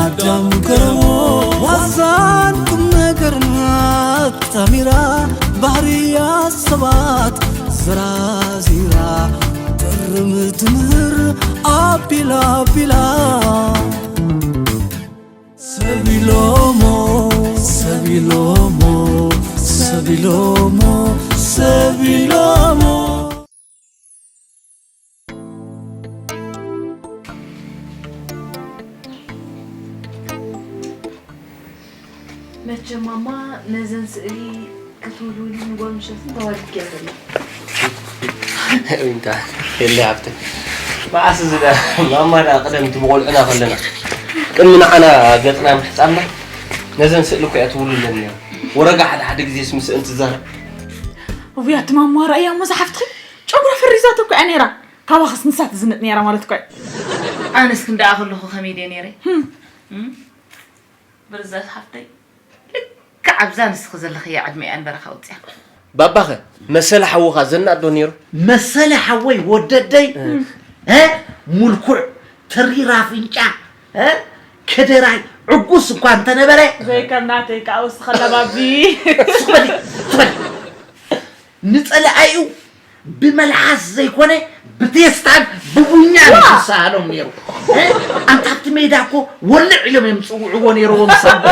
ኣዳም ገረሞ ዋዛን ቁም ነገርና ታሚራ ባህርያ ሰባት ዘራዚራ ጥርም ትምህር ኣቢላ ኣቢላ ሰቢሎሞ ሰቢሎሞ ሰቢሎሞ ሰቢሎሞ መቸም ማማ ነዘን ስእሊ ክትውልውሊ ንጓል ምሸትን ተዋዲድክያ ዘለኺ። ዊንታ የለ ሃብተ መዓስ እዚ ዳ ማማ ዳ ቅደም እቲ ብቆልዑና ከለና ቅድሚ ንዓና ገፅና ምሕፃብና ነዘን ስእሊ እኮ እያ ትውልለን ነይራ። ወረጋ ሓደ ሓደ ግዜስ ምስእን ትዛረብ። ውይ ኣቲ ማማ ራእያ እሞ ዝሓፍትኺ ጨጉራ ፈሪዛቶ እኮ እያ ነይራ። ካባኽስ ንሳ ትዝንጥ ነይራ ማለት እኮ እዩ። ኣነስ ክንደኣ ከለኹ ከመይ ድየ ነይረ? ብርዘት ሓፍተይ ልክዕ ኣብዛ ንስኺ ዘለኽያ ዕድመ እያ ንበረኻ ወፅያ። ባባኸ መሰለ ሓውኻ ዘናጥ ዶ ነይሩ? መሰለ ሓወይ ወደደይ እ ሙልኩዕ ተሪር ኣፍንጫ እ ከደራይ ዕጉስ እኳ እንተነበረ ዘይከም ናተይ ከዓ ውስኸላ ባቢ ስቕ በሊ ስቕ በሊ ንጸላኣዩ ብመልሓስ ዘይኮነ ብቴስታን ብቡኛን እዩ ዝሰኣሎም ነይሩ። ኣንታ ኣብቲ ሜዳ እኮ ወልዕ ኢሎም እዮም ዝፅውዕዎ ነይርዎም ሳቦ።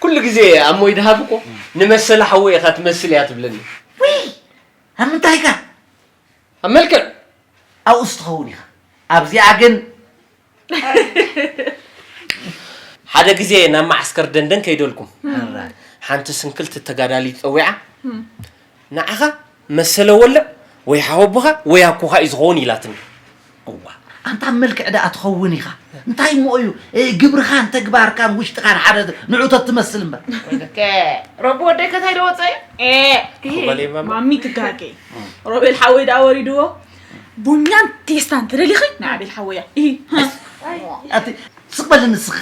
ኩሉ ግዜ ኣብ ሞይ ድሃብ እኮ ንመሰለ ሓወይ ኢኻ ትመስል እያ ትብለኒ። ውይ ኣብ ምንታይ ኢኻ? ኣብ መልክዕ ኣብኡስ ትኸውን ኢኻ። ኣብዚኣ ግን ሓደ ግዜ ናብ መዓስከር ደንደን ከይደልኩም ሓንቲ ስንክልቲ ተጋዳሊት ፀዊዓ ንዓኻ መሰለ ወልዕ ወይ ሓወቦኻ ወይ ኣኮኻ እዩ ዝኸውን ኢላትኒ። እዋ ኣንታ ኣብ መልክዕ ደኣ ትኸውን ኢኻ። እንታይ እሞ እዩ ግብርኻን ተግባርካን ውሽጥኻን ሓደ ንዑ ተትመስል እምበር። ሮቢ ወደይ ከታይ ዶ ወፀ እዩ? ማሚ ትጋገ ሮቤል ሓወይ ደኣ ወሪድዎ ቡኛን ቴስታን ተደሊኺ ናይ ኣቤል ሓወያ ኢሂ ኣቲ ስቕ በሊ ንስኻ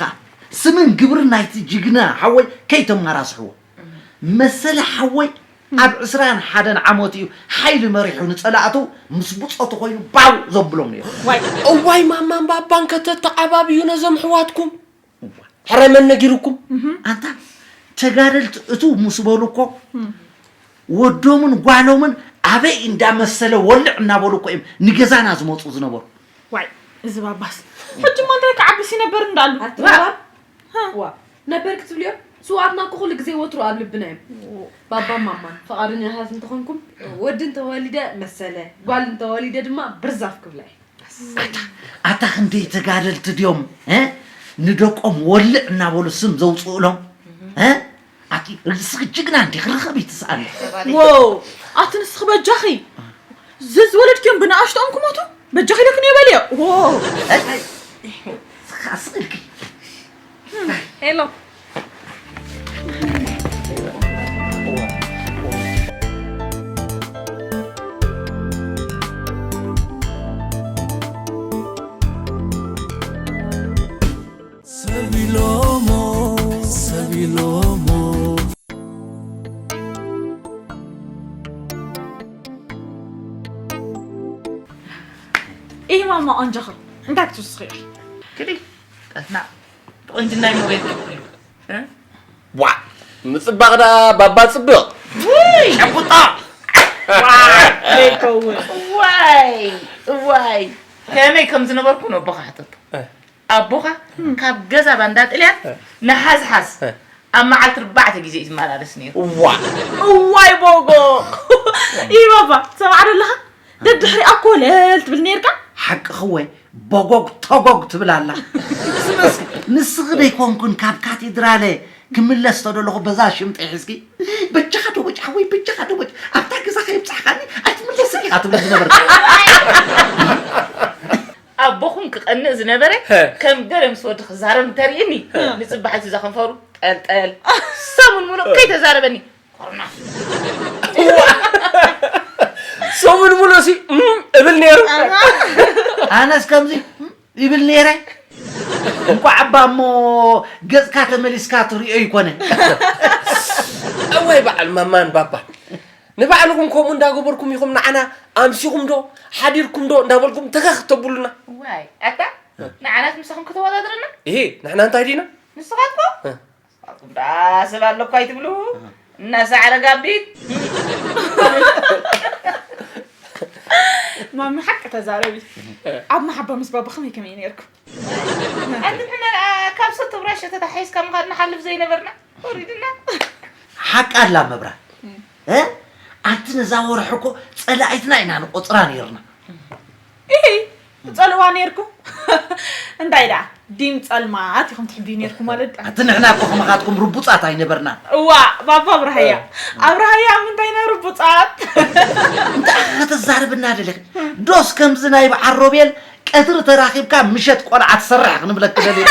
ስምን ግብርን ናይቲ ጅግና ሓወይ ከይተመራስሕዎ መሰለ ሓወይ ኣብ ዕስራን ሓደን ዓመቱ እዩ ሓይሊ መሪሑ ንጸላእቱ ምስ ብጾቱ ኮይኑ ባው ዘብሎም ነይሩ። ዋይ እዋይ ማማን ባባን ከተተዓባብዩ ነዞም ኣሕዋትኩም ሕረ መን ነጊሩኩም? ኣንታ ተጋደልቲ እትው ምስ በሉ እኮ ወዶምን ጓሎምን ኣበይ እንዳመሰለ ወልዕ እናበሉ እኮ እዮም ንገዛና ዝመፁ ዝነበሩ። ዋይ እዚ ባባስ ሕጂ እሞ እንታይ ክዓብስ ይነበር እንዳሉ። ኣትባብ ዋ ነበር ክትብልዮ ስውኣትና እኮ ኩሉ ግዜ ወትሩ ኣብ ልብና እዮም። ባባን ማማን ፈቓደኛታት እንተኾንኩም ወዲ እንተወሊደ መሰለ ጓል እንተወሊደ ድማ ብርዛፍ ክብላ እየ። ኣታ ክንደይ ተጋደልቲ ድዮም እ ንደቆም ወልዕ እናበሉ ስም ዘውፅኡሎም እ ኣቲ ርእስኺ ጅግና እንዲኺ ርኸቢ ትስኣኒ። ዎው ኣቲ ንስኺ በጃኺ ዝዝወለድክዮም ብንኣሽትኦም ክሞቱ በጃኺ ኢለክን እየ በልዮ። ዎው ስኻ ስቕ ኢልኪ ሄሎ ሰብ ኢሎሞ ሰብ ኢሎሞ ኢሂ ማማ ቆንጆኺ እንታይ ክትውስኺ ኢኺ? ክዲ ጠፍና ብቆንጅናይ ሞባይል ክትብሉ እ? ዋ ምፅባቕ ደኣ ባባ ፅብቕ ውይ ጨቡጣ ዘይከውን ዋይ ዋይ ከመይ ከም ዝነበርኩ ነቦኻ ሕተቶ ኣቦኻ ካብ ገዛ ባንዳ ጥልያን ንሓዝሓዝ ኣብ መዓልቲ ኣርባዕተ ግዜ እዩ ዝመላለስ ነይሩ። እዋ እዋይ ቦጎ ኢባባ ሰማዕ ደለኻ ደድሕሪኣ ኮለል ትብል ነይርካ። ሓቅኺ ወይ ቦጎግ ቶጎግ ትብል ኣላ። ስምስ ንስኺ ደይኮንኩን ካብ ካቴድራለ ክምለስ ተደለኹ በዛ ሽምጠይ ሒዝኪ በጃኻ ዶ በጃ ወይ በጃኻ ዶ በጃ ኣብታ ገዛ ከየብፃሕካኒ ኣይትምለስን ኢኻ ትብል ዝነበርካ። ኣቦኹም ክቐንእ ዝነበረ ከም ገለ ምስ ወዲ ክዛረብ እንተርእየኒ ንጽባሕ እቲ ዘኸንፈሩ ጠልጠል ሰሙን ሙሉእ ከይተዛረበኒ ኮርና ሰሙን ሙሉእ ሲ እም እብል ነይሩ። ኣነስ ከምዚ እም ይብል ነይረ። እንቋዕ እባ እሞ ገጽካ ተመሊስካ ትርእዮ ይኮነ። እዋይ በዓል ማማን ባባን ንባዕልኹም ከምኡ እንዳገበርኩም ኢኹም ንዓና ኣምሲኹም ዶ ሓዲርኩም ዶ እንዳበልኩም ተኸኽ ተብሉና። ዋይ ኣታ ንዓናስ ንስኹም ከተወዳድርና? እሄ፣ ንሕና እንታይ ዲና? ንስኻትኮ? እ። ኣቁዳ ሰብ ኣለኳ ኣይትብሉ? እናሳዕረ ጋቢት። ማሚ ሓቂ ተዛረቢ። ኣብ መሓባ ምስ ባባ ከመይ ከመይ ነይርኩም? ኣንቲ ንሕና ደኣ ካብ ሰቶ ብራሸ ተታሒዝካ ምኻድ ንሓልፍ ዘይነበርና? ወሪድና። ሓቂ ኣላ መብራት። እ? ኣንቲ ነዛ ወርሒ እኮ ጸላኢትና ኢና ንቆጽራ ነይርና። ኢሂ፣ ትጸልዋ ነይርኩም? እንታይ ደኣ፣ ዲም ጸልማት ኢኹም ትሕብዩ ነይርኩም ማለት ደኣ? ኣቲ ንሕና እኮ ከማኻትኩም ርቡጻት ኣይነበርናን። እዋ፣ ባባ ኣብርሃያ። ኣብርሃያ ኣብ ምንታይ ኢና ርቡጻት? እንታይ ኢኻ ከተዛርብና ደሊኺ? ዶስ ከምዚ ናይ በዓል ሮቤል ቀትሪ ተራኺብካ ምሸት ቆልዓ ትሰርሕ ክንብለኪ ደሊኺ?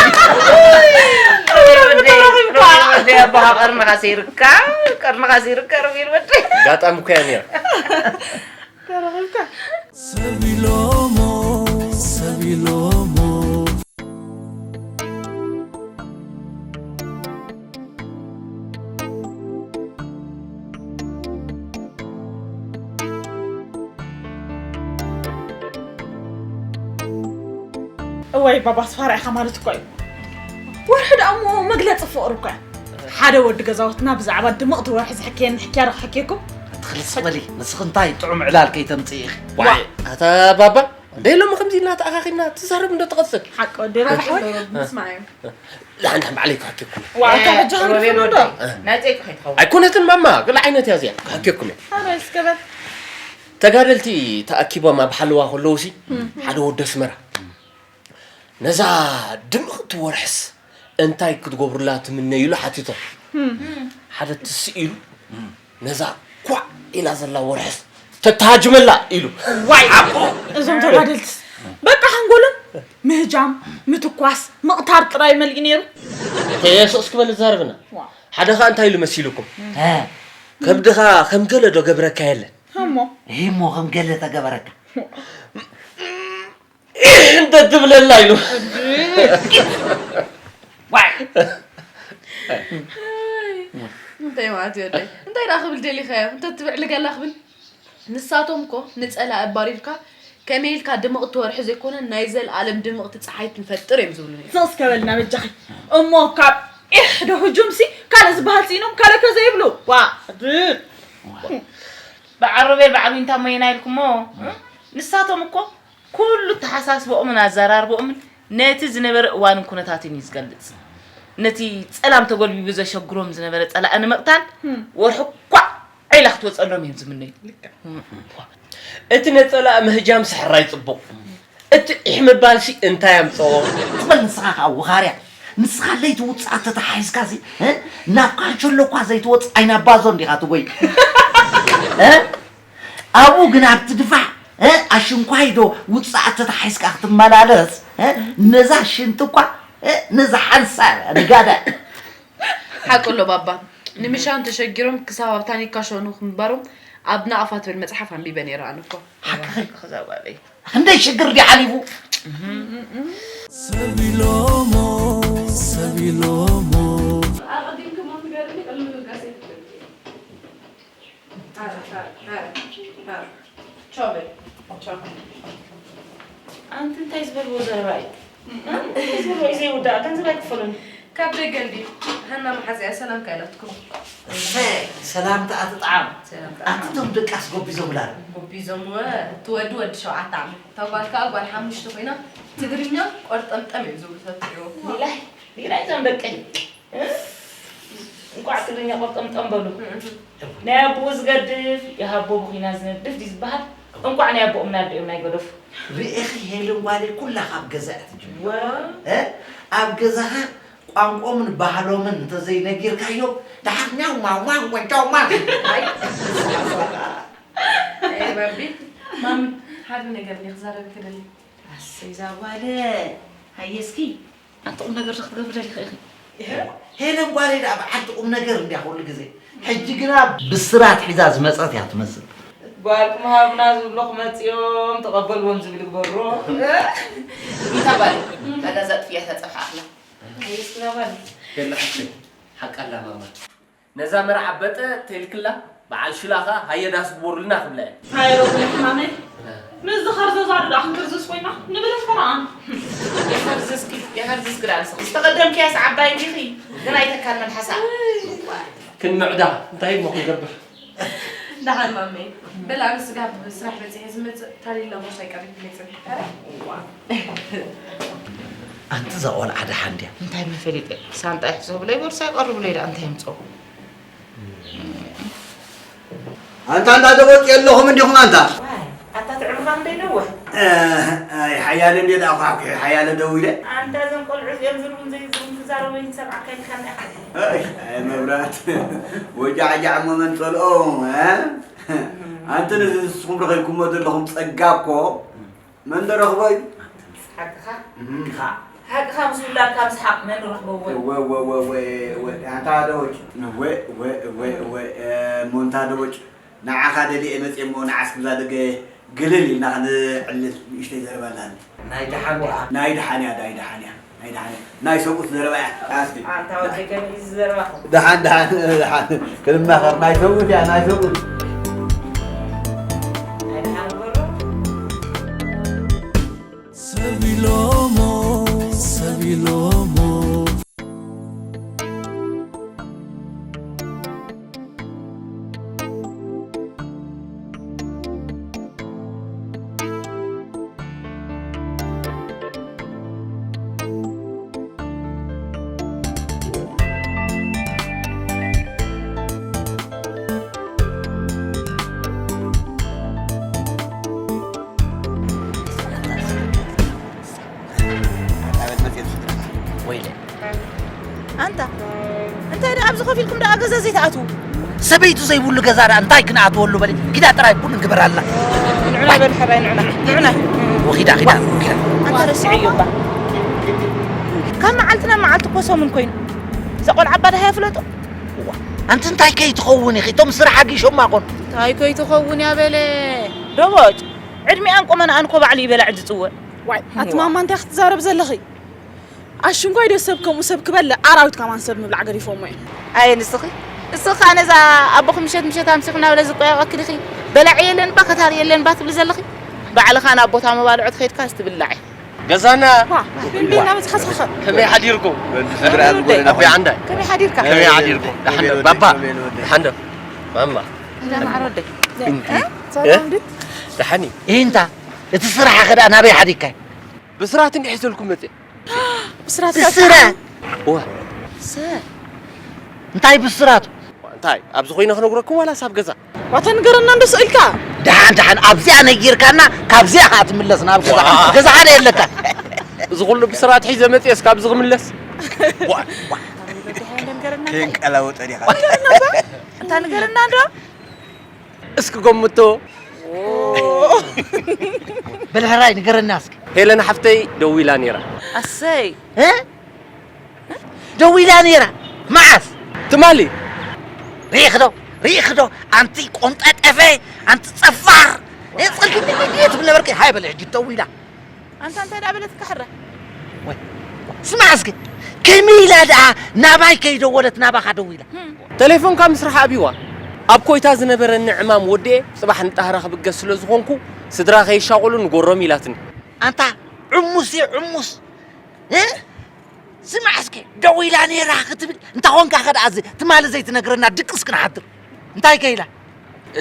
ሮቤል ወደይ፣ ሮቤል ወደይ፣ ኣቦኻ ቀርንኻ ሰይርካ፣ ቀርንኻ ሰይርካ ሮቤል ወደይ። ኣጋጣሚ እኮ እያ ነይራ። ተረኺብካ። ሰብ ኢሎሞ፣ ሰብ ኢሎሞ። እዋይ ባባ ኣስፋራ ኢኻ ማለት እኮ እዩ። ወርሒ ደኣ እሞ መግለጺ ፍቕሪ እኮ እያ። ሓደ ወዲ ገዛውትና ብዛዕባ ድምቕቲ ወርሒ ዝሕከየኒ ሕክያ ዶ ክሕክየኩም? ኣቲ ክልስ በሊ፣ ንስኺ እንታይ ጥዑም ዕላል ከይተምጽኢ ኢኺ። ዋይ፣ ኣታ ባባ፣ ደይ ሎሚ ከምዚ ኢልና ተኣኻኺብና ትዛረብ እንዶ ትቐጽል። ሓቂ ወዲ ራብሓ። ሓቂ ዶ ምስማዕ እዩ። ላዕንታ ባዕለይ ክሕክየኩም። ዋ፣ ኣታ ሕጂ ሮቤል ክንፍርዶ? ወደይ፣ ናይ ጸይቂ ከይትኸውን። ኣይኮነትን ማማ፣ ገለ ዓይነት እያ እዚኣ። ክሕክየኩም እየ። ኣረ እስከ በል። ተጋደልቲ ተኣኪቦም ኣብ ሓለዋ ከለውሲ፣ ሓደ ወዲ ኣስመራ፣ ነዛ ድምቕቲ ወርሕስ እንታይ ክትገብሩላ ትምነዩ ኢሉ ሓቲቶም። ሓደ ትስእ ኢሉ፣ ነዛ ኳዕ ኢላ ዘላ ወርሕስ ተተሃጅመላ ኢሉ። ዋይ! እዞም ተጋደልትስ በቃ ሓንጎሎም ምህጃም፣ ምትኳስ፣ ምቕታር ጥራይ መሊኡ ነይሩ። ከየሱስ ክበል ዝዛረብና። ዋ። ሓደ ኸኣ እንታይ ኢሉ መሲልኩም? እ። ከብድኻ ከም ገለ ዶ ገብረካ የለን? እሞ። እሞ ከም ገለ ተገበረካ። እንተ ትብለላ ኢሉ። ዋይ። እንታይ ማለት እዩ ወደይ? እንታይ ደኣ ክብል ደሊኻዮ? እንተ ትብዕልገላ ክብል? ንሳቶም እኮ ንጸላኢ ኣባሪርካ ከመይ ኢልካ ድምቕቲ ወርሒ ዘይኮነ ናይ ዘልኣለም ድምቕቲ ጸሓይ ክንፈጥር እዮም ዝብሉ ነይሮም። ስቕ እስከ በልና በጃኺ። እሞ ካብ ኢሕ ዶ ህጁምሲ ካልእ ዝበሃል ስኢኖም ካልእ ከ ዘይብሉ? ዋ፣ ድ-፣ በዓል ሮቤል በዓል ዊንታ እሞ ኢና ኢልኩሞ? ንሳቶም እኮ ኩሉ ኣተሓሳስባኦምን ኣዘራርባኦምን ነቲ ዝነበረ እዋንን ኩነታትን እዩ ዝገልጽ። ነቲ ጸላም ተጎልቢቡ ዘሸግሮም ዝነበረ ጸላኢ ንምቕታል፣ ህም። ወርሒ ኳዕ ኢላ ክትወጸሎም እዮም ዝምነዩ። ልክዕ። እቲ ነጸላኢ ምህጃምሲ ሕራይ ጽቡቕ። እቲ ዒሕ ምባልሲ እንታይ ኣምጽኦ? ትበል ንስኻ ከኣ ወኻርያ። ንስኻ ለይቲ ውጽኣት ተታሓሒዝካሲ፣ እ? ናብ ካንሸሎ እኳ ዘይትወጽእ ኣይናባዞ እንዲኻ ትጎይ። እ? ኣብኡ ግን ኣብቲ ድፋዕ፣ እ፣ ኣሽንኳይ ዶ ውጽኣት ተታሒዝካ ክትመላለስ፣ እ፣ ነዛ ሽንቲ እኳ፣ እ፣ ነዛ ሓንሳብ ንጋዳ። ሓቁ ኣሎ ባባ። ንምሻን ተሸጊሮም ክሳብ ኣብ ታኒካ ሸኑ ክምባሮም ኣብ ናቕፋ ትብል መጽሓፍ ኣንቢበ ነይረ ኣነ እኮ። ሓቅኺ። ክዛባለይ። ክንደይ ሽግር ድዩ ሓሊፉ? ሰብ ኢሎሞ፣ ሰብ ኢሎሞ። ኣቐዲምክሞ ትገርኒ ቅድሚ ምብጋስ ኣይትፈልጥ። ኣንቲ እንታይ ዝበልዎ ዘረባ እዩ? እንታይ ዝበልዎ እዩ ዘይውዳእ? ገንዘብ ኣይክፈሉን። ካብ ደገ እንድዩ። ሃና መሓዚኣ ሰላምካ ኢላትኩም። እሰይ፣ ሰላምታ ኣትጥዓም። ሰላምታ ኣቲ ኣትጥዓም። እቶም ደቃስ ጎቢዞምላ። ጎቢዞምወ፣ እቲ ወዲ ወዲ ሸውዓተ ዓመት። እታ ጓል ከኣ ጓል ሓሙሽተ ኮይና፣ ትግርኛ ቆርጠምጠም እዮም ዝብሉ፣ ተትሪእዎ። ሊላይ፣ ሊላይ እዞም ደቀይ። እ? እንቋዕ ትግርኛ ቆርጠምጠም በሉ። ናይ ኣቦኡ ዝገድፍ፣ ይሃቦ ብኹናት ዝነድፍ ድዩ ዝበሃል? እንቋዕ ናይ ኣቦኦም ናደኦም ናይ ገደፉ። ርኢኺ ሄለን ጓለይ ኩላ ካብ ገዛ እያ ትጅምር። ዋ። እ? ኣብ ገዛኻ ቋንቆምን ባህሎምን እንተዘይነጊርካዮም፣ ደሓር ኛው ማው ማው ወንጫው ማው። ኣይ፣ ኣይ፣ ባቢ፣ ማሚ፣ ሓደ ነገር እየ ክዛረብ ክደሊ። ኣሰይ፣ እዛ ጓል፣ ሃየ እስኪ፣ ኣንቲ ቁም ነገር ዶ ክትገብሪ ደሊኺ ኢኺ? ሄለን ጓለይ ደኣ በዓልቲ ቁም ነገር እንድያ ኩሉ ግዜ። ሕጂ ግና ብስራት ሒዛ ዝመጸት እያ ትመስል። ጓልኩም ሃብና ዝብሎ ክመጽኦም፣ ተቐበልዎም ዝብል ይግበሮ። እንታ ጓል፣ እታ ገዛ ጥፍያ ተጸፍዓ ኣላ። ሃየ እስኪ፣ እዛ ጓል። የላ ሓቂ፣ ሓቂ ኣላ ማማ። ነዛ መርዓ በጠ ተልክላ፣ በዓል ሽላ ኸኣ ሃየ ዳስ ግበሩልና ክብላ እየ። ሃየ ሮቢ ሕማመይ። እ። ምስዚ ከርዘዛ ዶ ደኣ ክንክርዝስ ኮይና? ንብል እምበረኣ። ይኸርዝስኪ፣ ከርዝስ ግዳ ንስኺ ዝተቐደምክያስ ዓባይ እንዲኺ፣ ግን ኣይተካል መልሓሳ። ክንምዕዳ እንታይ እሞ ክንገብር? ደሓን ማመይ። በል ኣነ ስጋብ ስራሕ በፂሐ ዝመፅእ ታሊላ ቦርሳ ይቀሪብለይ ፅንሕ። ኣንቲ እዛ ቆልዓ ደሓን ድያ? እንታይ መፈሊጠ? ሳንጣ ይሕዘብለይ ቦርሳ ይቐርብለይ ደኣ እንታይ የምፅኦ? ኣንታ እንዳ ደቦጭ የለኹም እንዲኹም ኣንታ። ዋይ ኣታ ትዕብኻ ክንደይ ነውሕ። ኣይ ሓያለ እንዴ ደኣ ኳሕኩሒ ሓያለ ደው ኢለ። ኣንታ እዞም ቆልዑ እዚኦም ዝርቡን ዘይዝርቡን ክዛረቡ ይንሰምዓካ ኢልካ እንዳ። ኣይ ኣይ መብራት ወጃዕጃዕ እሞ መን ጸልኦ። ኣንቲ ነዚ ንስኹም ረኺብኩሞ ዘለኹም ጸጋ እኮ መን ደረኽቦ እዩ? ሓቅኻ ሓቅኻ ምስ ውላድካ ምስሓቕ መን ረኽበዎ እዩ? ወወወወወወ ኣንታ ደቦጭ ወወወወወ እሞ እንታ ደቦጭ ንዓኻ ደልየ መፅየ እሞ ንዓስ ክብዛ ደገ ግልል ኢልና ክንዕልል ንእሽተይ ዘረባ ኣላኒ። ናይ ደሓን ድያ? ናይ ደሓን እያ ናይ ደሓን እያ ናይ ደሓን እያ ናይ ሰብኡት ዘረባ እያ። ኣስቲ ኣንታ ወደይ ከመይ እዩ ዝዘረባኹም? ደሓን ደሓን ደሓን ክንማኸር ናይ ሰብኡት እያ ናይ ሰብኡት። ሰቢሎሞ ሰቢሎሞ ኣንታ እንታይ ደኣ ኣብዚ ኮፍ ኢልኩም ደኣ ገዛ ዘይትኣትዉ? ሰበይቱ ዘይብሉ ገዛ ደኣ እንታይ ክንኣትወሉ በሊ። ኪዳ ጥራይ ቡን ግበራልና። ንዑና በል ሕራይ ንዑና። ንዑና። ወኺዳ ኺዳ ኺዳ። ኣንታ ረሲዐዮ እባ። ካብ መዓልቲ ናብ መዓልቲ እኮ ሰሙን ኮይኑ። እዛ ቆልዓ ኣባድሃ የፍለጦ። ኣንቲ እንታይ ከይትኸውን ኢኺ? እቶም ስራሕ ኣጊሾማ ኮን። እንታይ ከይትኸውን እያ በለ። ደቦጭ ዕድሚኣን ቁመናኣን እኮ ባዕሉ እዩ በላዕ ዝፅውዕ። ዋይ ኣቲ ማማ እንታይ ክትዛረብ ዘለኺ? ኣሽንኳይ ዶ ሰብ ከምኡ ሰብ ክበልዕ ኣራዊት ከማን ሰብ ምብላዕ ገዲፎሞ እዮም። ኣየ ንስኺ ንስኺ ከዓ ነዛ ኣቦኺ ምሸት ምሸት ኣምሲኹ እናበለ ዝቆያየቐኪ ዲኺ? በላዒ የለን ባ ከታሪ የለን ባ ትብሊ ዘለኺ? ባዕልኻ ናብ ቦታ መባልዖ ትኸይድካስ ትብላዕ ኢኺ። ገዛና ዋ ቤላ መፅኻ ስኸ ከመይ ሓዲርኩም? ኣቢ ዓንዳይ ከመይ ሓዲርካ? ከመይ ሓዲርኩም? ደሓን ዶ ባባ? ደሓን ዶ ማማ? እንዳ ማዕረ ወደይ ሰላም ድዩ? ደሓን እዩ። ኢንታ እቲ ስራሕኸ ደኣ ናበይ ሓዲግካዮ? ብስራት እንዲሕ ሒዘልኩም መፅእ። ብስራት ብስራት? ዋ እንታይ ብስራቱ? እንታይ ኣብዚ ኮይነ ክነግረኩም ዋላስ ኣብ ገዛ? ዋተ ንገረና እንዶ ስእልካ። ደሓን ደሓን ኣብዚኣ ነጊርካና ካብዚኣ ከዓ ትምለስ ናብ ገዛ። ገዛኻ ዶ የለካ? እዚ ኩሉ ብስራት ሒዘ መፅየስ ካብዚ ክምለስ? ክንቀላወጠ ዲኻ? እንታ ንገረና እንዶ? እስኪ ገምቶ። በል ሕራይ ንገረና እስኪ። ሄለን ሓፍተይ ደዊላ ነይራ። ኣሰይ። ደዊላ ነይራ? መዓስ? ትማሊ። ርኢኺ ዶ? ርኢኺ ዶ? ኣንቲ ቆምጠጠፈ፣ ኣንቲ ጸፋር። ጸልፊ ትብል ነበርኪ። ሃይ በል ሕጂ ደዊላ። ኣንታ እንታይ ደኣ በለትካ ሕራይ? ስማዕ እስኪ ከመይ ኢላ ደኣ ናባይ ከይደወለት ናባኻ ደዊላ? ተሌፎንካ ምስ ረሓ ኣብይዋ ኣብ ኮይታ ዝነበረኒ ዕማም ወዲኤ ጽባሕ ንጣህራ ክብገስ ስለ ዝኾንኩ ስድራ ከይሻቑሉ ንጎሮም ኢላትኒ። ኣንታ ዕሙስ እየ ዕሙስ። ስማዕ እስኪ ደዊላ ነይራ ክትብል እንታ ኾንካ ከ ደኣ እዚ ትማሊ ዘይትነግረና ድቅስ ክንሓድር እንታይ ከ ኢላ?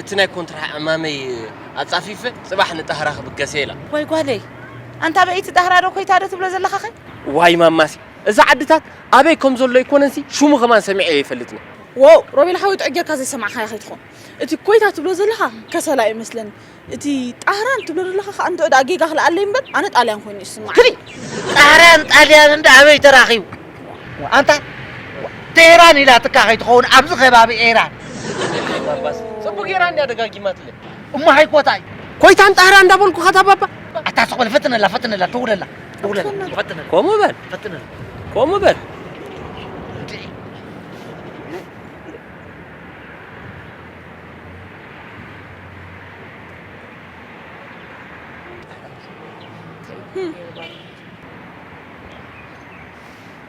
እቲ ናይ ኮንትራ ዕማመይ ኣጻፊፈ ጽባሕ ንጣህራ ክብገስ እየ ኢላ። ዋይ ጓለይ ኣንታ በይቲ ጣህራ ዶ ኮይታ ዶ ትብሎ ዘለኻኸ? ዋይ ማማሲ እዛ ዓድታት ኣበይ ከም ዘሎ ኣይኮነንሲ ሽሙ ከማን ሰሚዐ ኣይፈልጥን። ዎው ሮቤል ሓወይ ጥዑይ ጌርካ ዘይሰማዕካያ ከይትኾን እቲ ኮይታ ትብሎ ዘለኻ ከሰላ እዩ መስለኒ። እቲ ጣህራን ትብሎ ዘለኻ ከዓ እንድዒ ደኣ ጌጋ ክልኣለይ እምበር ኣነ ጣልያን ኮይኑ እዩ ዝስምዓኒ። ክዲ ጣህራን ጣልያንን ደኣ ኣበይ ተራኺቡ? ኣንታ ቴህራን ኢላትካ ከይትኸውን ኣብዚ ከባቢ ኤራን። ጽቡቅ ጌራ እንድያ ደጋጊማትለይ። እሞ ሃይኮታይ ኮይታን ጣህራ እንዳበልኩ ካታ ባባ ኣታ ስቕ በል ፈትነላ ፈትነላ ደውለላ ደውለላ ፈትነላ ከምኡ በል ፈትነላ ከምኡ በል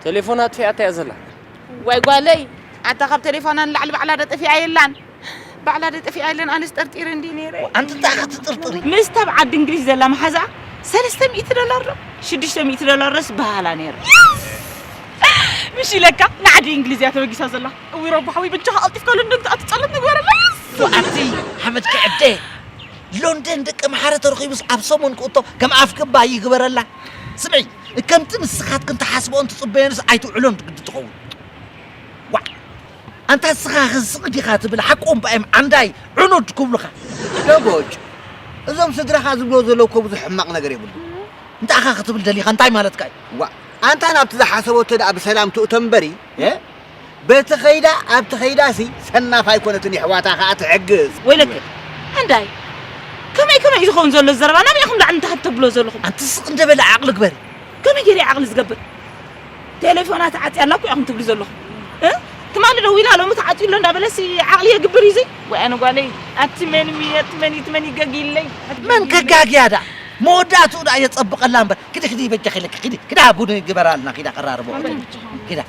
ቴሌፎን ኣጥፊኣታ እያ ዘላ። ዋይ ጓለይ ኣታ ካብ ቴሌፎና ንላዕሊ ባዕላ ዶ ጠፊኣ የላን። ባዕላ ዶ ጠፊኣ የለን ኣነስ ጠርጢረ እንዲ ነይረ። ኣንቲ እንታይ ኢኺ ትጥርጥሪ? ምስ ተብዓት ድንግሊሽ ዘላ መሓዛ ሰለስተ ሚእቲ ዶላር ዶ ሽዱሽተ ሚእቲ ዶላር ዶስ በሃላ ነይረ። ምሽ ኢለካ ንዓዲ እንግሊዝ እያ ተበጊሳ ዘላ። እዊ ረቡ ሓወይ በጃኻ ቀልጢፍካ ሎንደን ትኣቱ ጸሎት ንግበረላ። ኣቲ ሓመድ ክዕደ ሎንደን ደቂ መሓረ ተረኺቡስ ኣብ ሰሙን ክእቶ ከም ኣፍ ክባ ይግበረላ። ስምዒ፣ ከምቲ ንስኻትክን ትሓስብኦን ትጽበዮንስ ኣይትውዕሎን ግዲ ትኸውን። ዋዕ! ኣንታ ንስኻ ኽስቕ ዲኻ ትብል ሓቆም ባእም ዓንዳይ ዕኑድ ክብሉኻ። ደቦጭ፣ እዞም ስድራኻ ዝብሎ ዘለዉ እኮ ብዙሕ ሕማቕ ነገር የብሉ። እንታይ ኢኻ ክትብል ደሊኻ? እንታይ ማለትካ እዩ? ዋ፣ ኣንታ ናብቲ ዝሓሰበቶ ደኣ ብሰላም ትእቶ እምበሪ፣ እ? በቲ ኸይዳ ኣብቲ ኸይዳሲ ሰናፍ ኣይኮነትን፣ የሕዋታ ኸኣ ትሕግዝ። ወይለከ፣ ዓንዳይ፣ ከመይ ከመይ እዩ ዝኸውን ዘሎ ዘረባ? ናበይ ኢኹም ላዕሊ ንታሕቲ ተብሎ ዘለኹም? ኣንቲ ስቕ እንደ በለ ዓቕሊ ግበሪ። ከመይ ገይረ ዓቕሊ ዝገብር? ቴሌፎና ተዓጽያ ኣላ እኮ ኢኹም ትብሉ ዘለኹም። እ? ትማሊ ደዊላ ሎሚ ተዓጽዩ ኣሎ እንዳበለሲ ዓቕሊ የግብር እዩ እዚ? ወይ ኣነ ጓለይ፣ ኣቲ መን እሚ-፣ ኣቲ መን እዩ፣ እቲ መን ይገግይለይ? መን ከጋግያ ደኣ? መወዳእትኡ ደኣ የጸብቐላ እምበር። ክዲ፣ ክዲ በጃኺ ኢለኪ፣ ክዲ፣ ክዳ ቡን ግበራልና፣ ኪዳ ቀራርቦ። ኪዳ።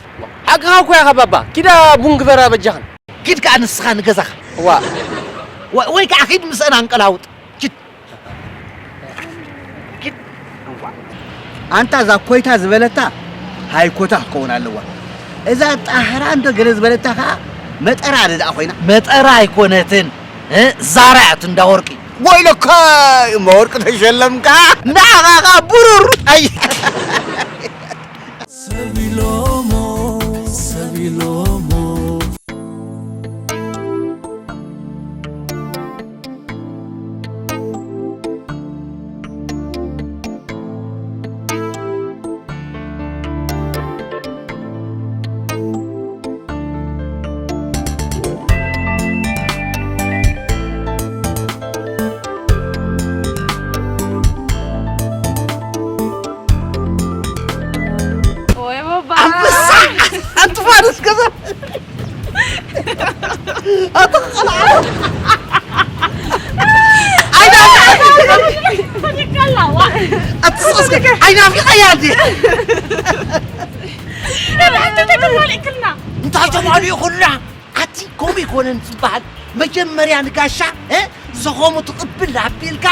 ሓቅኻ እኮ ኢኻ ባባ። ኪዳ ቡን ግበራ በጃኽን። ኪድ ከኣ ንስኻ ንገዛኻ። ዋ። ወ-፣ ወይ ከኣ ኪድ ምስአን ኣንቀላውጥ። ኪድ። ኪድ። ኣንታ እዛ ኮይታ ዝበለታ ሃይኮታ ክትከውን ኣለዋ። እዛ ጣህራ እንዶ ገለ ዝበለታ ከኣ መጠራ ደኣ ኮይና። መጠራ ኣይኮነትን። እ፣ ዛራ እያ ትንዳ ወርቂ። ወይለካ እሞ ወርቂ ተሸለምካ። ንዓኻ ከኣ ብሩር። ኣይ። ሰብ ኢሎሞ፣ ሰብ ኢሎሞ። ወይ ባባ። ኣንበሳ! ኣንቲ ፋርስ ገዛ! ኣቲ ቆልዓ! ኣይናፍቐ-፣ ፈኒካላ፣ ዋ። ኣቲ ስቕ እስከ፣ ኣይናፍቐያ እንዴ? ሕጂ ተተማሊእክልና። እንታይ ተማሊኡ ኩልና? ኣቲ ከምኡ ይኮነን ዝበሃል። መጀመርያ ንጋሻ፣ እ፣ ዘኸሙ ትቕብል ኣቢልካ፣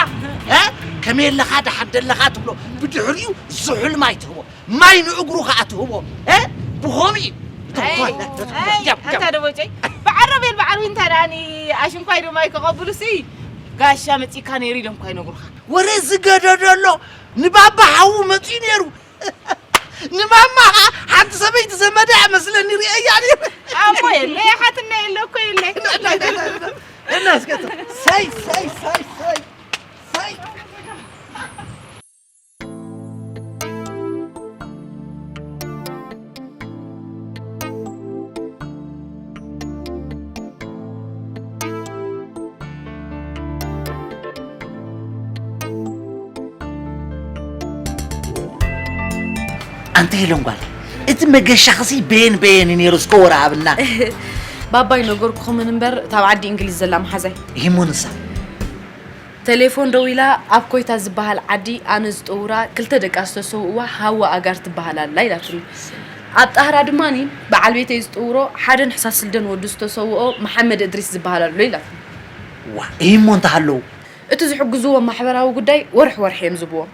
እ፣ ከመይ ኣለኻ፣ ደሓን ደለኻ ትብሎ። ብድሕሪኡ ዝሑል ማይ ትህቦ። ማይ ንእግሩ ከኣ ትህቦ። እ፣ ብኸምኡ እዩ። እቶም ኣይ፣ ተዋለ-፣ ኣይ፣ ያብ፣ ያብ። ኣንታ ደቦጨይ፣ ብዓረብ የል ብዓርቢ እንታ ደኣኒ ኣሽንኳይ ዶ ማይ ከቐብሉሲ፣ ጋሻ መጺእካ ነይሩ ኢሎም እኳ ይነግሩኻ። ወረ ዝገደዶ ኣሎ፣ ንባባ ሓዉ መጺኡ ነይሩ። ንማማ ሓንቲ ሰበይቲ ዘመዳ እያ መስለኒ ርእየያ ነይረ። ኣቦ የለ፣ ሓትና የለ፣ እኮ የለ። እና እስከ፣ ሰይ፣ ሰይ፣ ሰይ፣ ሰይ፣ ሰይ። ኣንቲ ሄለን ጓል፣ እቲ መገሻኽሲ በየን በየን እዩ ነይሩ? እስከ ወረ ሃብና። ባባይ ነገርኩኹምን እምበር፣ እታ ኣብ ዓዲ እንግሊዝ ዘላ መሓዛይ። ይህሞ ንሳ? ቴሌፎን ደዊላ፣ ኣብ ኮይታ ዝበሃል ዓዲ ኣነ ዝጥውራ ክልተ ደቃ ዝተሰውእዋ ሃዋ ኣጋር ትበሃል ኣላ ኢላትኒ። ኣብ ጣህራ ድማኒ በዓል ቤተይ ዝጥውሮ ሓደን ሕሳስ ልደን ወዱ ዝተሰውኦ መሓመድ እድሪስ ዝበሃል ኣሎ ኢላትኒ። ዋ፣ ይህሞ እንተሃለዉ? እቲ ዝሕግዝዎ ማሕበራዊ ጉዳይ ወርሒ ወርሒ እዮም ዝብዎም።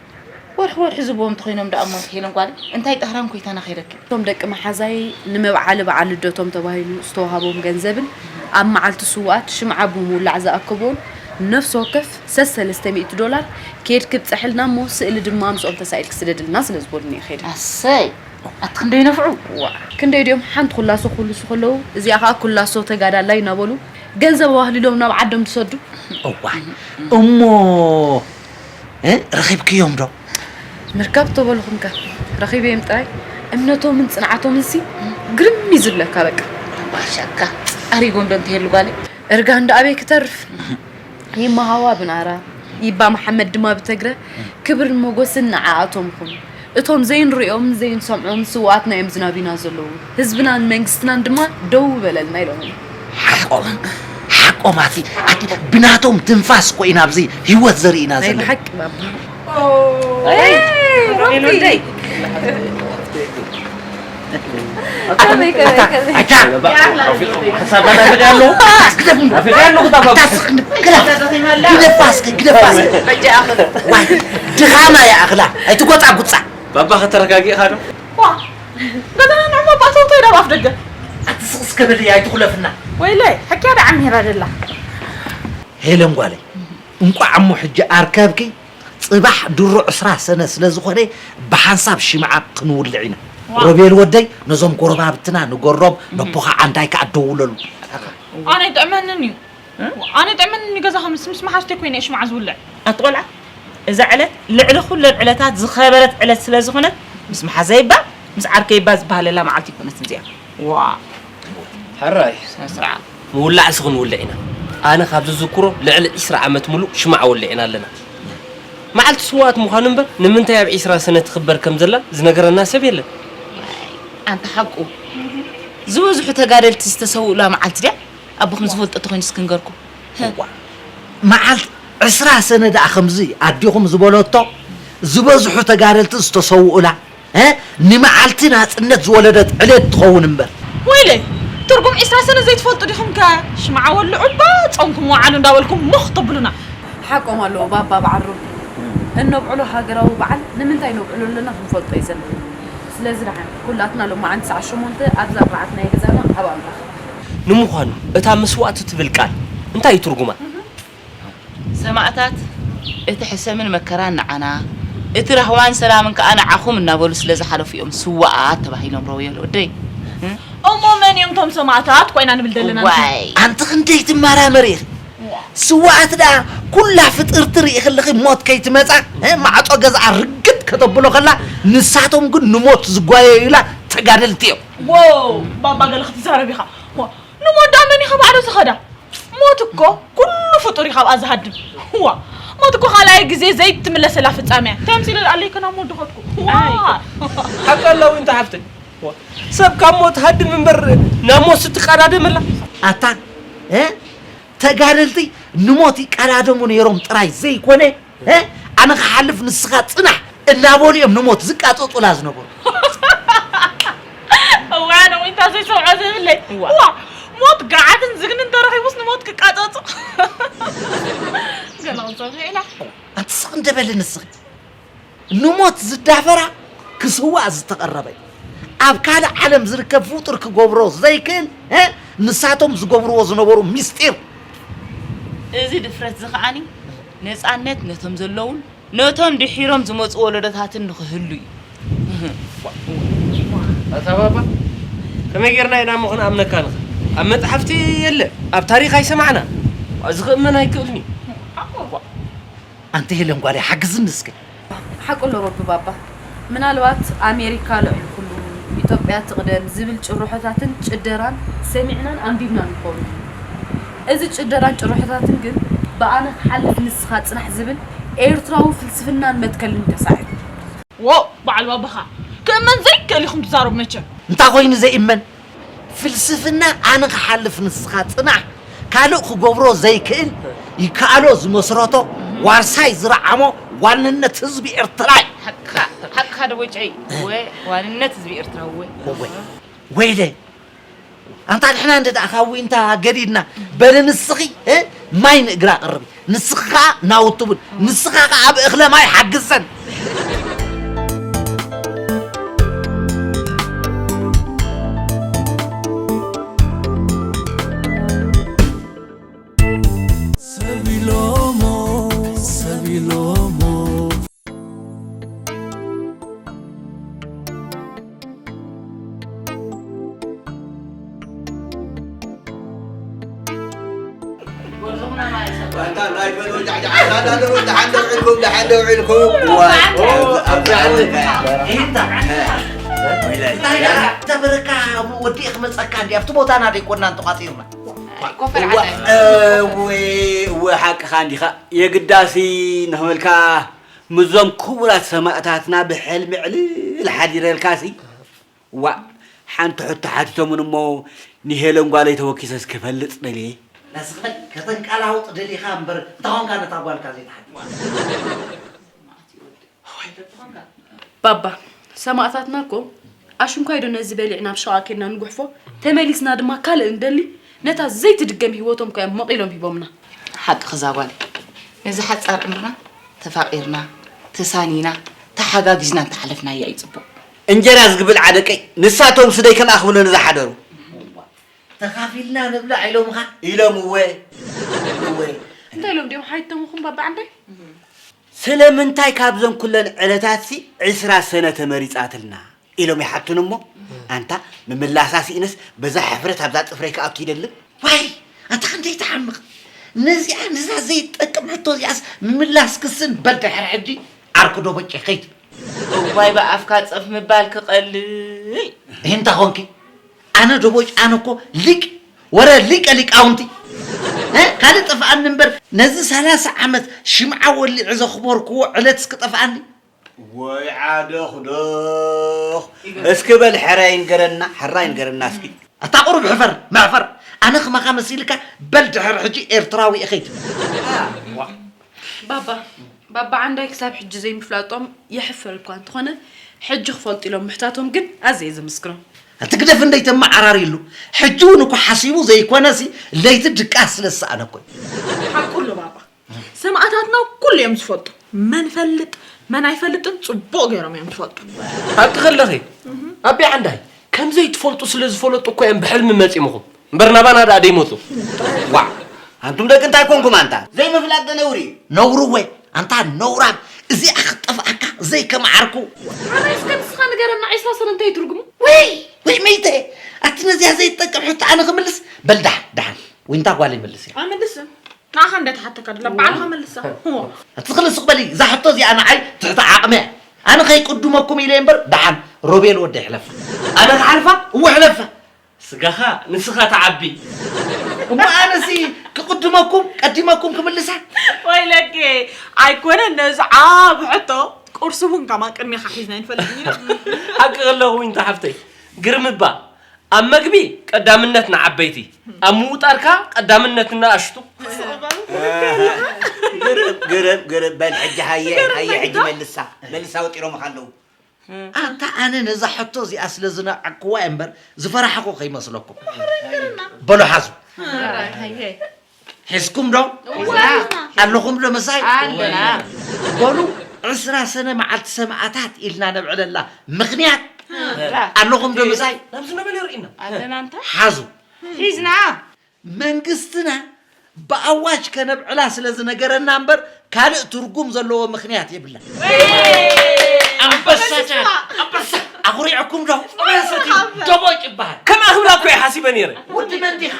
ወርሒ ወርሒ ዝብዎም እንተኾይኖም ደኣ እሞ ሄለን ጓል እንታይ ጣህራን ኮይታና ከይደኪ? እቶም ደቂ መሓዛይ ንመብዓሊ በዓል ልደቶም ተባሂሉ ዝተዋሃቦም ገንዘብን ኣብ መዓልቲ ስውኣት ሽምዓ ብምውላዕ ዝኣከቦን ነፍሲ ወከፍ ሰሰለስተ ሚእቲ ዶላር ኬድኪ ብፀሐልና እሞ ስእሊ ድማ ምስኦም ተሳኢልኪ ስደድልና ስለ ዝበሉኒ እየ ከይደ። ኣሰይ! ኣቲ ክንደይ ይነፍዑ? ዋ፣ ክንደይ ድዮም ሓንቲ ኩላሶ ክውልሱ ከለዉ፣ እዚኣ ኸኣ ኩላሶ ተጋዳላይ እናበሉ ገንዘብ ኣዋህሊሎም ናብ ዓዶም ዝሰዱ። እዋይ፣ እሞ፣ እ፣ ረኺብክዮም ዶ? ምርካብ ተበልኹምከ፣ ረኺበዮም ጥራይ። እምነቶምን ጽንዓቶምንሲ ግርም እዩ ዝብለካ በቃ። ባሻካ፣ ኣሪጎም ዶ እንተሄሉ ጓለይ? እርጋን ዶ ኣበይ ክተርፍ? ይመሃዋ ብናራ፣ ይባ መሓመድ ድማ ብተግረ፣ ክብርን ሞጎስን ንዓኣቶም ይኹን። እቶም ዘይንርእዮምን ዘይንሰምዖምን ስውኣትና እዮም ዝናብዩና ዘለዉ። ህዝብናን መንግስትናን ድማ ደው በለልና ኢሎምና። ሓቆም፣ ሓቆም ኣቲ፣ ኣቲ ብናቶም ትንፋስ እኮ ኢና ኣብዚ ህይወት ዘርእና ናይ ዘለና። ብሓቂ ባባ። ኣይ፣ ሮቢ። ሮቢ። ከመይ፣ ከመይ፣ ከመይ? ኣታ፣ ሓሳብ ናፊቐ ኣለኹ። ናፊቐ ኣለኹ፣ እታ ባባ። ግደፋ እስከ፣ ግደፋ እስከ። ሕጂ ኣኽል። ዋይ፣ ድኻማ ይኣኽላ። ኣይትጎጻጉጻ። ባባ፣ ከተረጋጊእኻ ዶ? ዋ፣ ገዛና ንዕሞ ባእታውቶ ኢዳ ኣብ ኣፍ ደገ። ኣቲ ስቕ እስከ በሊ፣ ኣይትኹለፍና። ወይለይ፣ ሕክያ ደኣ ዓሚራ ደላ። ሄለን ጓለይ፣ እንቋዕ እሞ ሕጂ ኣርከብኪ። ጽባሕ ድሮ ዕስራ ሰነ ስለ ዝኾነ፣ ብሓንሳብ ሽምዓ ክንውልዕ ኢና። ዋው። ሮቤል ወደይ፣ ነዞም ጎረባብትና ንገሮም፣ ነቦኻ ዓንዳይ ከኣ ደውለሉ። ኣነ ይጥዕመንን እዩ። ኣነ ይጥዕመንን እዩ፣ ገዛኻ ምስ፣ ምስ መሓዝተይ ኮይነ እየ ሽምዓ ዝውልዕ። ኣቲ ቆልዓ፣ እዛ ዕለት ልዕሊ ኩለን ዕለታት ዝኸበረት ዕለት ስለ ዝኾነት፣ ምስ መሓዘይ እባ፣ ምስ ዓርከይ እባ ዝበሃለላ መዓልቲ ኣይኮነትን እዚኣ። ዋ። ሕራይ። ስነ ስርዓት። ምውላዕሲ ክንውልዕ ኢና። ኣነ ካብ ዝዝክሮ ልዕሊ ዒስራ ዓመት ምሉእ ሽምዓ ወሊዕና ኣለና። መዓልቲ ስውኣት ምዃኑ እምበር፣ ንምንታይ ኣብ ዒስራ ሰነ ትኽበር ከም ዘላ ዝነገረና ሰብ የለን። ኣንታ ሓቁ። ዝበዝሑ ተጋደልቲ ዝተሰውኡላ መዓልቲ ድያ? ኣቦኹም ዝፈልጦ ተኾይኑስ ክንገርኩም። እዋ፣ መዓልቲ ዕስራ ሰነ ደኣ ከምዚ ኣዴኹም ዝበለቶ፣ ዝበዝሑ ተጋደልቲ ዝተሰውኡላ፣ እ? ንመዓልቲ ናጽነት ዝወለደት ዕለት ትኸውን እምበር። ወይለይ፣ ትርጉም ዒስራ ሰነ ዘይትፈልጡ ዲኹም ከ? ሽምዓ ወልዑ እባ፣ ጾምኩም ወዓሉ እንዳበልኩም ሞኽ ተብሉና። ሓቆም ኣለዉ ባባ በዓል ሩቢ። እነብዕሎ ሃገራዊ በዓል ንምንታይ ነብዕሎ ኣለና ክንፈልጦ እዩ ዘለና። ስለዚ ደሓን ኩላትና ሎማዓንቲ ሰዓት ሸሞንተ ኣብዛ ኣርባዕተ ናይ ገዛና ኣብኣ ንራኸብ። ንምዃኑ እታ መስዋእቲ ትብል ቃል እንታይ እዩ ትርጉማ? ሰማእታት፣ እቲ ሕሰምን መከራን ንዓና፣ እቲ ራህዋን ሰላምን ከኣ ንዓኹም እናበሉ ስለ ዝሓለፉ እዮም ስዋኣት ተባሂሎም፣ ረውየል ወደይ። እሞ መን እዮም እቶም ሰማእታት ኮይና ንብል ዘለና ንሕና? ዋይ። ኣንቲ ክንደይ ትመራመሪ ኢኺ። ስዋኣት ደኣ ኩላ ፍጥርቲ ርኢኺ ኣለኺ ሞት ከይትመጻ፣ እ፣ ማዕጾ ገዝኣ ርግጥ ከተብሎ ከላ፣ ንሳቶም ግን ንሞት ዝጓየዩላ ተጋደልቲ እዮም። ዎ፣ ባባ ገለ ክትዛረብ ኢኻ። ዋ፣ ንሞት ደኣ መን ኢኻ ባዕሉ ዝኸዳ? ሞት እኮ ኩሉ ፍጡር እዩ ካብኣ ዝሃድም። ዋ፣ ሞት እኮ ካልኣይ ግዜ ዘይትምለሰላ ፍጻመ እያ። እንታይ ኣምሲለ ደኣ ኣለይ ከ ናብ ሞት ድኸድኩ? ዋ። ኣይ። ሓቂ ኣለዊ እንተ ሓፍተይ። ዋ፣ ሰብ ካብ ሞት ሃድም እምበር ናብ ሞት ስትቀዳደም ኣላ። ኣታ፣ እ? ተጋደልቲ ንሞት ይቀዳደሙ ነይሮም ጥራይ ዘይኮነ፣ እ? ኣነ ክሓልፍ ንስኻ ጽናሕ እናበሉ እዮም ንሞት ዝቃጸጹላ ዝነበሩ። እዋን ወይ እንታይ ዘይሰምዖ ዘይብለይ። እዋ። ዋ፣ ሞት ገዓትን ዝግንን ተረኺቡስ ንሞት ክቃጸጹ። ገለ ክንሰምዕ ኢና። ኣንቲ ስቕ እንደበሊ ንስኺ። ንሞት ዝዳፈራ ክስዋእ ዝተቐረበ እዩ። ኣብ ካልእ ዓለም ዝርከብ ፍጡር ክገብሮ ዘይክእል፣ እ? ንሳቶም ዝገብርዎ ዝነበሩ ምስጢር። እዚ ድፍረት እዚ ከዓኒ ነጻነት ነቶም ዘለውን ነቶም ድሒሮም ዝመጹ ወለዶታትን ንኽህሉ እዩ። ኣታ ባባ፣ ከመይ ጌርና ኢና እሞ ክንኣምነካ ንኽእል? ኣብ መጽሓፍቲ የለ፣ ኣብ ታሪኽ ኣይሰማዕና። እዚ ክእመን ኣይክእልን እዩ። ኣንቲ ሄለን ጓለይ፣ ሓግዝኒ እስከ። ሓቁ ኣሎ ሮቢ ባባ። ምናልባት ኣሜሪካ ልዕሊ ኩሉ፣ ኢትዮጵያ ትቕደም ዝብል ጭርሖታትን ጭደራን ሰሚዕናን ኣንቢብናን ንኸውን። እዚ ጭደራን ጭርሖታትን ግን ብኣነ ክሓልፍ ንስኻ ጽናሕ ዝብል ኤርትራዊ ፍልስፍናን መትከልን ተሳዒሩ። ዎ፣ በዓል ባባኻ ክእመን ዘይክእል ኢኹም ትዛረቡ መቸም። እንታይ ኮይኑ ዘይእመን? ፍልስፍና ኣነ ክሓልፍ ንስኻ ጽናሕ፣ ካልእ ክገብሮ ዘይክእል፣ ይከኣሎ ዝመስረቶ፣ ዋርሳይ ዝረዓሞ ዋንነት ህዝቢ ኤርትራ እዩ። ሓቅኻ፣ ሓቅኻ ደቦጨይ። ወ-፣ ዋንነት ህዝቢ ኤርትራ ወ-። ወ-፣ ወይለ፣ ኣንታ ንሕና እንደ ደኣ ካብ ዊንታ ገዲድና፣ በሊ ንስኺ፣ እ፣ ማይ ንእግራ ኣቕርቢ። ንስኺ ኸኣ ናውቲ ቡን፣ ንስኻ ኸኣ ኣብ እኽለ ማይ ሓግዘን። ሰብ ኢሎሞ፣ ሰብ ኢሎሞ። ኣንታ ናይ በሎ ጃዕጃዕ ኣሳዳድሩ፣ ደሓን ደው ኢልኩም፣ ደሓን ደው ኢልኩም። ዋ፣ ኣብዚ፣ ኣብዚ ኣለ። እንታይ ደኣ ተበረካ ወዲ ክመጸካ እንዲ ኣብቲ ቦታና ደይኮና እንተቋጺርና። ኮፈር ዋ፣ ዓሳይ። እወ፣ እወ፣ ሓቅኻ እንዲኻ። የግዳሲ ንኽበልካ ምስዞም ክቡራት ሰማእታትና ብሕልሚ ዕልል ሓዲረልካሲ። ዋእ፣ ሓንቲ ሕቶ ሓቲቶምን እሞ ንሄለን ጓለይ ተወኪሰስ ክፈልጥ ደልየ። ነስኽበል ከተንቀላውጥ ደሊኻ እምበር፣ እንታይ ኾንካ ነታ ጓልካ ዘይትሓቲ? ባባ፣ ሰማእታትና እኮ ኣሽንኳይ ዶ ነዚ በሊዕና ኣብ ሸቓ ኬድና ንጉሕፎ፣ ተመሊስና ድማ ካልእ እንደሊ፣ ነታ ዘይትድገም ህይወቶም ከ እዮም መቒሎም ሂቦምና። ሓቅኺ እዛ ጓል፣ ነዚ ሓጻር ዕምርና ተፋቒርና፣ ተሳኒና፣ ተሓጋጊዝና እንተሓለፍናያ እዩ ጽቡቕ። እንጀራ ዝግብል ዓደቀይ፣ ንሳቶም ስደይ ከም ኣኽብሎ ንዝሓደሩ። ተኻፊልና ንብላዕ ኢሎምኻ? ኢሎም እወ። እወ። እንታይ ኢሎም ድዮም ሓይተሙኹም ባባ ዓንዳይ? ስለምንታይ ካብዘን ኩለን ዕለታትሲ ዕስራ ሰነ ተመሪጻትልና? ኢሎም ይሓቱኒ እሞ፣ ኣንታ ምምላሳ ስኢነስ በዛ ሕፍረት ኣብዛ ጽፍረይ ክኣቱ ይደልን? ዋይ፣ ኣታ ክንደይ ትሓምቕ። ነዚኣ፣ ነዛ ዘይትጠቅም ሕቶ እዚኣስ ምምላስ ክስን በል ድሕሪ ሕጂ ዓርኩ ዶ በቂ ከይት። እዋይ ብኣፍካ ጸፍ ምባል ክቐልይ። እንታ ኾንኪ፣ ኣነ ዶ ቦጭ፣ ኣነ እኮ ሊቅ፣ ወረ ሊቀ ሊቃውንቲ። እ? ካልእ ጠፍኣኒ እምበር፣ ነዚ ሰላሳ ዓመት ሽምዓ ወሊዐ ዘኽበርክዎ ዕለትስ ክጠፍኣኒ? ወይ ዓደኽዶኽ። እስኪ በል ሕራይ ንገረና፣ ሕራይ ንገረና እስኪ። ኣታ ቁሩብ ሕፈር፣ መዕፈር። ኣነ ክማኻ መሲልካ፣ በል ድሕሪ ሕጂ ኤርትራዊ ኢኺ። ባባ፣ ባባ ዓንዳይ ክሳብ ሕጂ ዘይምፍላጦም የሕፍር እኳ እንተኾነ፣ ሕጂ ክፈልጡ ኢሎም ምሕታቶም ግን ኣዝየ ዘመስግኖም። እቲ ግደፍ እንደይተመዓራርየሉ፣ ሕጂ እውን እኮ ሓሲቡ ዘይኮነሲ፣ ለይቲ ድቃስ ስለ ዝሰኣነ እኮ እዩ። ሓቁ ኣሎ ባባ። ሰማእታትና ኩሉ እዮም ዝፈልጡ። መን ፈልጥ፣ መን ኣይፈልጥን ጽቡቕ ገይሮም እዮም ዝፈልጡ። ሓቂ ከለኺ፣ ኣቢ ዓንዳይ፣ ከም ዘይትፈልጡ ስለ ዝፈለጡ እኮ እዮም ብሕልሚ መጺምኹም። እምበር ናባና ደኣ ደይመጹ። ዋዕ! ኣንቱም ደቂ እንታይ ኮንኩም ኣንታ? ዘይምፍላጥ ዶ ነውሪ እዩ? ነውሪ እወ፣ ኣንታ ነውራም፣ እዚኣ ክትጠፍኣካ ዘይከመዓርኩ። ኣነ እስከ ንስኻ ንገረና፣ ዒስራ ሰነ እንታይ ትርጉሙ? ወይ፣ ወይ መይተ፣ ኣቲ ነዚኣ ዘይትጠቅም ሕቶ ኣነ ክምልስ? በል ደሓን፣ ደሓን፣ ዊንታ ጓለይ መልስ እያ። ኣመልስን። ንዓኻ እንደ ተሓተካ ድላ ባዕልኻ መልሳ። ኣቲ ክልስቕ በሊ፣ እዛ ሕቶ እዚኣ ንዓይ ትሕቲ ዓቕሚ እያ። ኣነ ከይቅድመኩም ኢለ እምበር፣ ደሓን ሮቤል ወደይ ሕለፋ። ኣነ ክሓልፋ? እወ ሕለፋ። ስጋኻ ንስኻ ትዓቢ። እሞ ኣነሲ ክቕድመኩም፣ ቀዲመኩም ክምልሳ? ወይለኪ፣ ኣይኮነን ነዚ ዓቢ ሕቶ፣ ቁርሲ እውን ከማ ቅድሜኻ ሒዝና ኣይንፈልጥን ኢና። ሓቂ ከለኹ ዊንታ ሓፍተይ፣ ግርም እባ፣ ኣብ መግቢ ቀዳምነት ንዓበይቲ፣ ኣብ ምውጣር ከኣ ቀዳምነት ንኣሽቱ። ግርም፣ ግርም፣ ግርም። በል ሕጂ ሃየ፣ ሃየ፣ ሕጂ መልሳ፣ መልሳ ወጢሮምኻ ኣለዉ። ኣንታ ኣነ ነዛ ሕቶ እዚኣ ስለ ዝነዓቅኩዋ እየ እምበር ዝፈራሕኹ ከይመስለኩም። በሉ ሓዙ። ሕራይ፣ ሃየ። ሒዝኩም ዶ? እወ። ኣለኹም ዶ ምሳይ? ኣለና። በሉ ዕስራ ሰነ መዓልቲ ሰማእታት ኢልና ነብዕለላ ምኽንያት ኣለኹም ዶ ምሳይ? ናብዚ ነበለ ርኢና። ኣለና እንታ። ሓዙ። ሒዝና። መንግስትና ብኣዋጅ ከነብዕላ ስለ ዝነገረና እምበር ካልእ ትርጉም ዘለዎ ምኽንያት የብላ። ኣንበሳታት፣ ኣንበሳ። ኣኹሪዕኩም ዶ? ኣበሰቲ ደቦጭ ይበሃል። ከም ኣኽብላ እኮ እየ ሓሲበ ነይረ። ውዲ መን ዲኻ?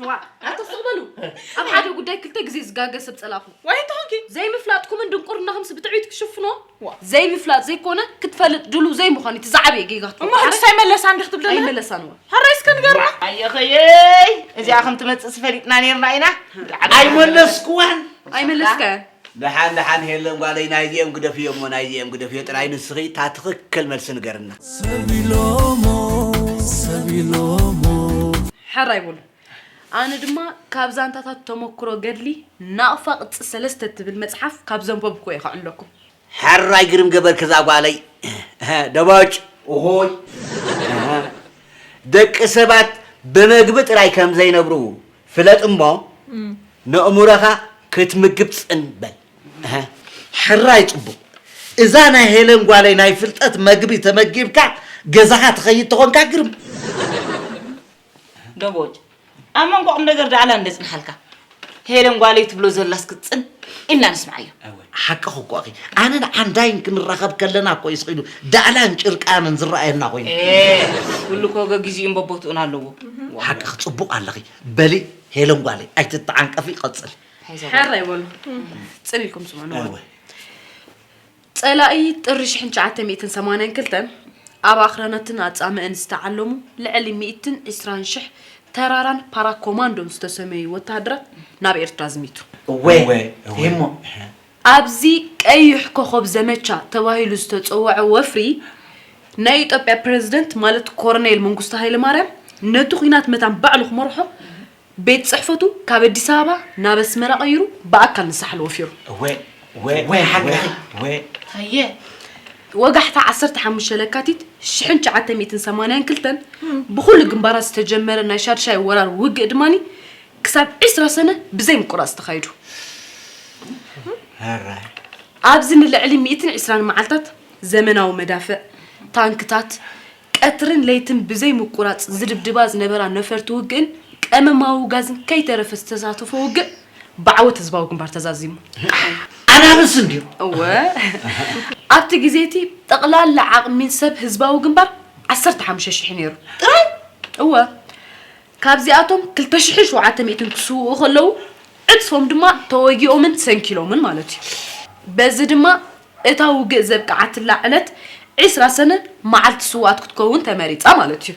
ዋ፣ ኣቶ ስቕ በሉ። ኣብ ሓደ ጉዳይ ክልተ ግዜ ዝጋገ ሰብ ጸላእኹም። ወይ ተኾንኪ? ዘይምፍላጥኩምን ድንቁርናኹምስ ብትዕቢት ክሽፍኖ? ዋ። ዘይምፍላጥ ዘይኮነ፣ ክትፈልጥ ድሉው ዘይምዃን እዩ እቲ ዝዓበየ ጌጋ ክትፈልጥ። እሞ ሕጂ ሳይመለሳ እንዲኽ ትብለና? ኣይመለሳን እዋ። ሕራይ እስከ ንገርና። ኣየኸየይ፣ እዚኣ ከም ትመጽእ ፈሊጥና ነይርና ኢና። ኣይመለስኩዋን። ኣይመለስካያን። ደሓን፣ ደሓን ሄለን ጓለይ፣ ናይዚኦም ግደፍዮ እሞ፣ ናይዚኦም ግደፍዮ ጥራይ። ንስኺ እታ ትኽክል መልሲ ንገርና። ሰብ ኢሎሞ፣ ሰብ ኢሎሞ። ሕራይ በሉ። ኣነ ድማ ካብ ዛንታታት ተመኩሮ ገድሊ ናቕፋ ቅጽ ሰለስተ እትብል መጽሓፍ ካብ ዘንበብኩ እየ ከዕልለኩም። ሕራይ ግርም ገበርኪ እዛ ጓለይ። ደቦጭ፣ እሆይ። ደቂ ሰባት ብመግቢ ጥራይ ከም ዘይነብሩ ፍለጥ እሞ፣ እም። ነእምሮኻ ክትምግብ ጽን በል። ሕራይ ጽቡቕ። እዛ ናይ ሄለን ጓለይ ናይ ፍልጠት መግቢ ተመጊብካ ገዛኻ ትኸይድ ተኾንካ ግርም። ደቦጭ፣ ኣብ መንጎ ቁም ነገር ደኣላ እንደ ጽንሓልካ። ሄለን ጓለይ ትብሎ ዘላስ ክትጽን ኢልና ንስምዓዮ። ሓቅኺ እኮ ኣኺ። ኣነን ዓንዳይን ክንራኸብ ከለና እኮ እዩ ስኺሉ ደኣላን ጭርቃንን ዝረኣየና ኮይኑ። ኤ፣ ኩሉ እኮ ገጊዚኡን በቦትኡን ኣለዎ። ሓቅኺ፣ ጽቡቕ ኣለኺ። በሊ ሄለን ጓለይ፣ ኣይትተዓንቀፊ፣ ቀጽሊ። ሓይዛ ጓል። ሕራይ በሉ። ጽን ኢልኩም ስምዑ። እወ። ጸላኢ ጥሪ ሽሕን ትሽዓተ ሚእትን ሰማንያን ክልተን ኣብ ኣኽራናትን ኣጻምእን ዝተዓለሙ ልዕሊ ሚእትን ዕስራን ሽሕ ተራራን ፓራኮማንዶን ዝተሰመዩ ወተሃደራት ናብ ኤርትራ ዝሚቱ። እወ፣ እወ፣ እወ። እሞ። ኣብዚ ቀይሕ ኮኾብ ዘመቻ ተባሂሉ ዝተጸውዐ ወፍሪ ናይ ኢትዮጵያ ፕረዚደንት ማለት ኮረኔል መንግስቱ ሃይለማርያም ነቲ ኲናት መታን ባዕሉ ክመርሖ ቤት ጽሕፈቱ ካብ ኣዲስ ኣበባ ናብ ኣስመራ ቀይሩ ብኣካል ንሳሕል ወፊሩ። እወ፣ እወ፣ እወ፣ ሓቂ። እወ። ሃየ። ወጋሕታ ዓሰርተ ሓሙሽተ ለካቲት ሽሕን ትሽዓተ ሚእትን ሰማንያን ክልተን ብኹሉ ግንባራት ዝተጀመረ ናይ ሻድሻይ ወራር ውግእ ድማኒ ክሳብ ዕስራ ሰነ ብዘይ ምቁራጽ ተኻይዱ። ሕራይ ኣብዚ ንልዕሊ ሚእትን ዕስራን መዓልታት ዘመናዊ መዳፍዕ፣ ታንክታት፣ ቀትርን ለይትን ብዘይ ምቁራጽ ዝድብድባ ዝነበራ ነፈርቲ ውግእን ቀመማዊ ጋዝን ከይተረፈ ዝተሳተፎ ውግእ ብዓወት ህዝባዊ ግንባር ተዛዚሙ። ኣናብስ እንድዩ እወ ኣብቲ ግዜ እቲ ጠቕላላ ዓቕሚ ሰብ ህዝባዊ ግንባር ዓሰርተ ሓሙሽተ ሽሕ ነይሩ። ጥራይ? እወ ካብዚኣቶም ክልተ ሽሕን ሸውዓተ ሚእትን ክስውኡ ከለዉ ዕጽፎም ድማ ተወጊኦምን ሰንኪሎምን ማለት እዩ። በዚ ድማ እታ ውግእ ዘብቅዓትላ ዕለት ዕስራ ሰነ መዓልቲ ስውኣት ክትከውን ተመሪጻ ማለት እዩ።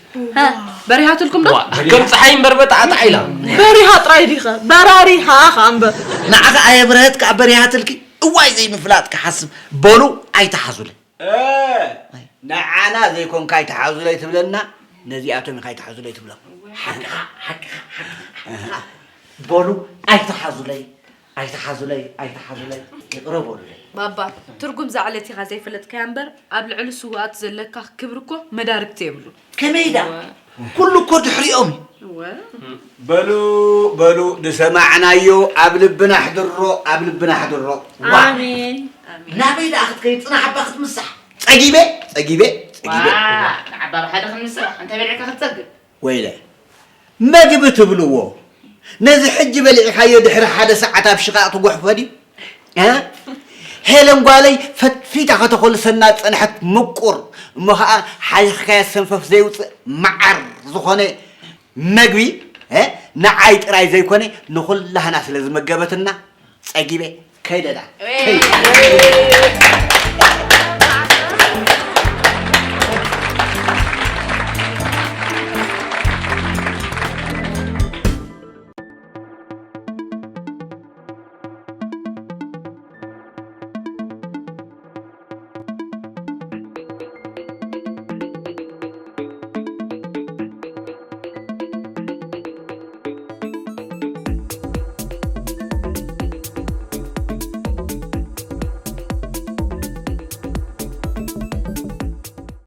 በሪሃትልኩም ዶ? ከም ፀሓይ እምበር በጣዕጣዕ ኢላ በሪሃ ጥራይ ዲኸ በራሪሃ ከኣ እምበር ንዓኻ ኣየብረሀት ከኣ በሪሃትልኪ እዋይ ዘይምፍላጥ ክሓስብ በሉ ኣይትሓዙለይ ንዓና ዘይኮንካ ኣይትሓዙለይ ትብለና ነዚኣቶም ኢኻ ኣይትሓዙለይ ትብሎም በሉ ኣይትሓዙለይ ኣይትሓዙለይ ኣይትሓዙለይ ይቕረ በሉለይ ባባ ትርጉም ዛዕለት ኢኻ ዘይፈለጥካያ እምበር ኣብ ልዕሊ ስውኣት ዘለካ ክብሪ እኮ መዳርግቲ የብሉ ከመይዳ ኩሉ እኮ ድሕሪኦም እዩ በሉ በሉ ዝሰማዕናዮ ኣብ ልብና ኣሕድሮ ኣብ ልብና ኣሕድሮ ኣሜን ናበይ ደኣ ክትከይድ ፅናሕ ኣባ ክትምሳሕ ፀጊበ ፀጊበ ፀጊበ ንዓባ ብሓደ ክንምስራሕ እንታይ በልዕካ ክትፀግብ ወይለ መግቢ ትብልዎ ነዚ ሕጂ በሊዕኻዮ ድሕሪ ሓደ ሰዓት ኣብ ሽቓቕ ትጉሕፎ ድዩ ሄለን ጓለይ ፈትፊታ ከተኾልሰና ዝፀንሐት ምቁር እሞ ከዓ ሓይኽካዮ ሰንፈፍ ዘይውፅእ መዓር ዝኾነ መግቢ ንዓይ ጥራይ ዘይኮነ ንኹላህና ስለ ዝመገበትና ፀጊበ ከይደዳ